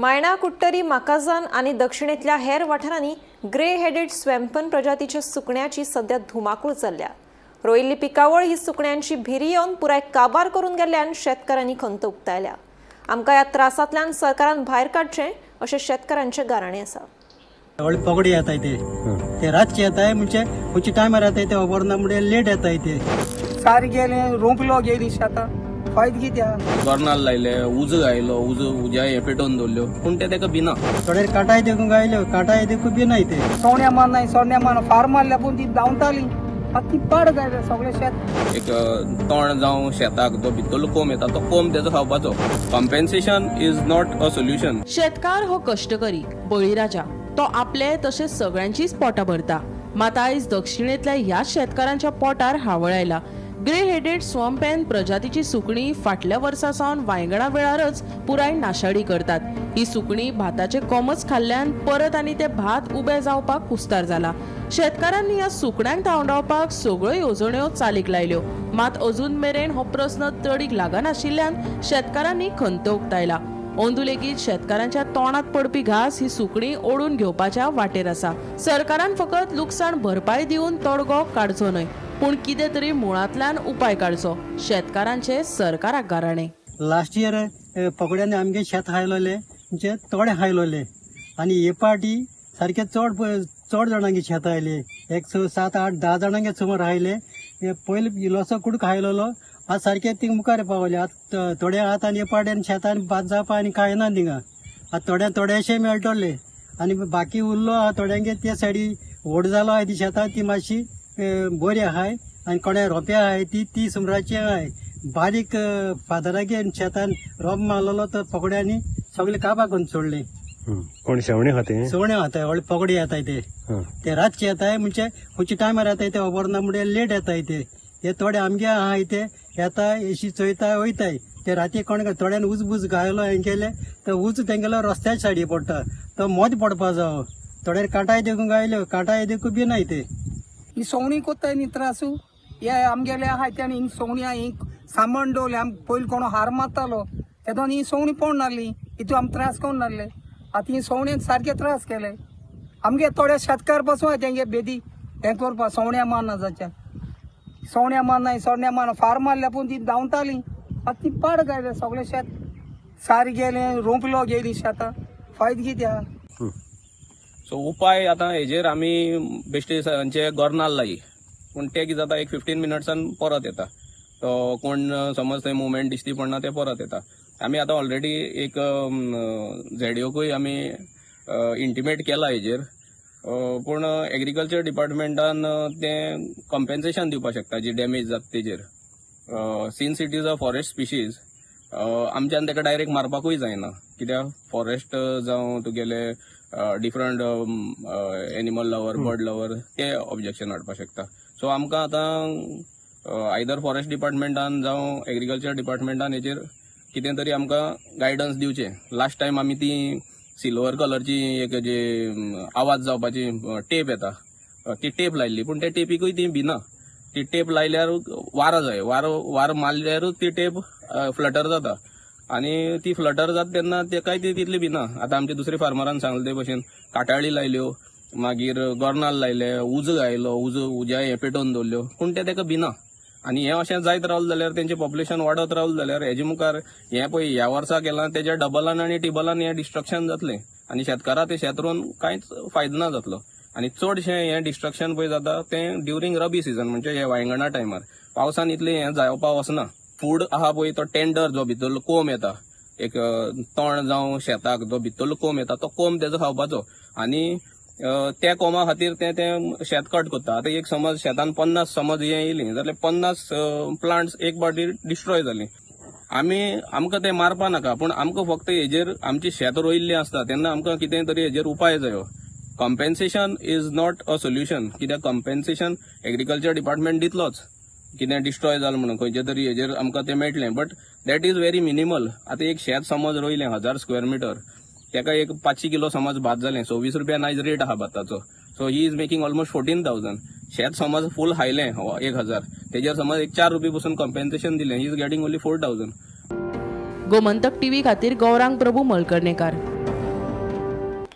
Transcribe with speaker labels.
Speaker 1: मायणा, कुडटरी, माकाझान आनी दक्षिणेंतल्या हेर वाठारांनी ग्रे हेडेड स्वॅम्पन प्रजातीच्या सुकण्याची सध्या धुमाकूळ चल्ल्या. रोयिल्ली पिकावळ ही सुकण्यांची भिरी येवन पुराय काबार करून गेल्ल्यान शेतकारांनी खंत उक्तायल्या. आमकां ह्या त्रासांतल्यान सरकारान भायर काडचें अशें शेतकारांचें गाराणें आसा.
Speaker 2: व्हडले पगडी येताय ते. ते रातचे येताय, म्हणजे खंयच्या टायमार येताय ते खबर ना, म्हणजे लेट येताय ते.
Speaker 3: सार गेले, रोंपलो गेली शेतां, फायद कितें आहा?
Speaker 4: गोरनाल लायले, उजो घायलो, उजो उज्या हें पेटोवन दवरल्यो, पूण ते तेका भिना.
Speaker 2: थोडे कांटाय देखून गायल्यो, कांटाय देखून बी नाय ते.
Speaker 3: सवण्या मान नाय, सोण्या मान फार मारल्या, पूण ती धांवताली. आतां ती पाड जायले सगळें शेत.
Speaker 4: एक तण जावं शेताक जो भितरलो कोंब येता, तो कोंब तेजो खावपाचो. Compensation is not a solution.
Speaker 5: शेतकार हो कश्टकरी बळीराजा. तो आपले तशेंच सगळ्यांचीच पोटां भरता. मात आयज दक्षिणेंतल्या ह्याच शेतकारांच्या पोटार हावळ आयला. ग्रे हेडेड स्वॉम्पॅन प्रजातीची सुकणीं फाटल्या वर्सा सावन वायंगणा वेळारच पुराय नाशाडी करतात. ही सुकणीं भाताचे कोमच खाल्ल्यान परत आनी ते भात उबे जावपाक कुस्तार जाला. शेतकारांनी ह्या सुकण्यांक धांवडावपाक सगळ्यो येवजण्यो चालीक लायल्यो, मात अजून मेरेन हो प्रस्न तडीक लागनाशिल्ल्यान शेतकारांनी खंत उक्तायला. अंदू लेगीत शेतकारांच्या तोंडात पडपी घास ही सुकणीं ओडून घेवपाच्या वाटेर आसा. सरकारान फकत लुकसाण भरपाय दिवन तोडगो काडचो न्हय, पूण कितें तरी मुळांतल्यान उपाय काडचो, शेतकारांचे सरकाराक गाराणें.
Speaker 2: लास्ट इयर पगड्यांनी आमगे शेत खायलोले, म्हणजे थोडे खायलोले आनी हे पाटी सारके चड चड जाणांगे शेत आयले. एक स सात आठ 10 जाणांगे सुमार आयले. हे पयले इल्लोसो कुडको खायलोलो, आतां सारके थिंग मुखार पावले. आतां थोडे आतां आनी हे पाटी आनी शेतान भात जावपा आनी कांय ना थिंगा. आतां थोड्या थोडेशे मेळटले आनी बाकी उरलो आहा थोड्यांगे ते सायडी व्हड जालो आहाय ती शेतां, ती मातशी बरी आहाय आनी कोणा रोंपे आहाय ती ती सुमराची आहाय. बारीक फादरागे शेतान रोप मारलेलो तो पगड्यांनी सगळे काबा करून सोडले.
Speaker 6: कोण शेवणे खाते?
Speaker 2: सवणे येताय, व्हडले पगडी येताय ते. ते रातचे येताय, म्हणजे खंयच्या टायमार येताय ते खबर ना, म्हणजे लेट येताय ते. हे थोडे आमगे आहाय ते येताय, अशी चोयताय वयताय ते. राती कोण थोड्यान उज बुज घायलो हें केलें तर उज तेंगेलो रस्त्याच्या सायडी पडटा, तो मोद पडपा जावो. थोडे कांटाय देखून गायल्यो, कांटाय देखून बी नाय ते.
Speaker 3: ही सवणीं कोत्ताय न्ही त्रासू. हे आमगेले आहाय तेणी हिंग सवणीं आहा, हिंग सामण दवरले. आम पयलीं कोणो हार मारतालो तेदोन ही सवणीं पडून नासली, हितू आम त्रास करून नासले. आतां ही सवण्यांक सारके त्रास केले. आमगे थोडे शेतकार पासून आहाय तेंगे बेदी हें करपा. सवण्या मान ना जाच्या, सवण्या मान नाय, सोण्या मान फार मारल्या, पूण ती धांवताली. आतां ती पाड गेले सगळें शेत. सार गेलें, रोंपलो गेली शेतां, फायद कितें आहा?
Speaker 4: सो उपाय आतां हेजेर आमी बेश्टे सांचे गोरनाल लायी, पूण ते कितें जाता, एक 15 मिनट्सान परत येता. तो कोण समज थंय मुवमेंट दिश्टी पडना, ते परत येता. आमी आतां ऑलरेडी एक झेडयोकूय आमी इंटिमेट केला हेजेर, पूण एग्रीकल्चर डिपार्टमेंटान तें कॉम्पेन्सेशन दिवपाक शकता जी डॅमेज जाता तेजेर. Since it is a forest species, आमच्यान ताका डायरेक्ट मारपाकूय जायना, कित्याक फॉरेस्ट जावं तुगेले different animal lover, bird lover ते ऑब्जेक्शन हाडपाक शकता. सो आमकां आतां आयदर फॉरेस्ट डिपार्टमेंटान जावं एग्रीकल्चर डिपार्टमेंटान हेजेर कितें तरी आमकां गायडन्स दिवचें. लास्ट टायम आमी ती सिल्वर कलरची एक जे आवाज जावपाची टेप येता, ती टेप लायल्ली, पूण त्या टेपीकूय ती भिना. ती टेप लायल्यार वारो जाय, वारो वारो मारल्यारूच ती टेप फ्लटर जाता आनी ती फ्लटर जाता तेन्ना तेकाय ती तितली भिना. आतां आमच्या दुसरे फार्मरान सांगले ते भशेन काटाळी लायल्यो, मागीर गोरनाल लायले, उजो घायलो, उजो उज्या हें पेटोवन दवरल्यो, पूण ते तेका भिना. आनी हें अशें जायत रावलें जाल्यार, तेंचें पॉप्युलेशन वाडत रावलें जाल्यार, हेजे मुखार हें पळय ह्या वर्सा केलां तेज्या डबलान आनी टिबलान हें डिस्ट्रक्शन जातलें आनी शेतकाराक तें शेत रोवन कांयच फायदो ना जातलो. आनी चडशें हें डिस्ट्रक्शन पळय जाता तें ड्युरींग रबी सिजन, म्हणजे हे वायंगणा टायमार. पावसान इतलें हें जावपा वचना. फूड आहा पळय तो टेंडर जो भितरलो कोंब येता, एक तण जावं शेताक जो भितरलो कोंब येता, तो कोंब तेजो खावपाचो आनी त्या कोमा खातीर ते तें शेत कट करता. आतां एक समज शेतान 50 समज हें येयली जाल्यार 50 प्लांट्स एक पावटी डिस्ट्रॉय जाली. आमी आमकां ते मारपा नाका, पूण आमकां फक्त हेजेर आमची शेत रोयिल्लीं आसता तेन्ना आमकां कितें तरी हेजेर उपाय जायो. Compensation is not a solution, कित्याक कॉम्पेन्सेशन एग्रीकल्चर डिपार्टमेंट दितलोच, कितें डिस्ट्रॉय जालें म्हणून खंयचे तरी हेजेर आमकां तें मेळटलें, but that is very minimal. आतां एक शेत समज रोयलें 1000 स्क्वेअर मिटर, तेका एक 500 किलो समज भात जालें, 26 रुपया आयज रेट आहा भाताचो, so he is making almost 14,000. शेत समज फूल हायलें 1000, तेजेर समज एक 4 रुपये पसून कॉम्पेन्सेशन दिलें, he is getting only 4,000.
Speaker 5: Gomantak TV खातीर गौरांग प्रभू मलकर्णेकार.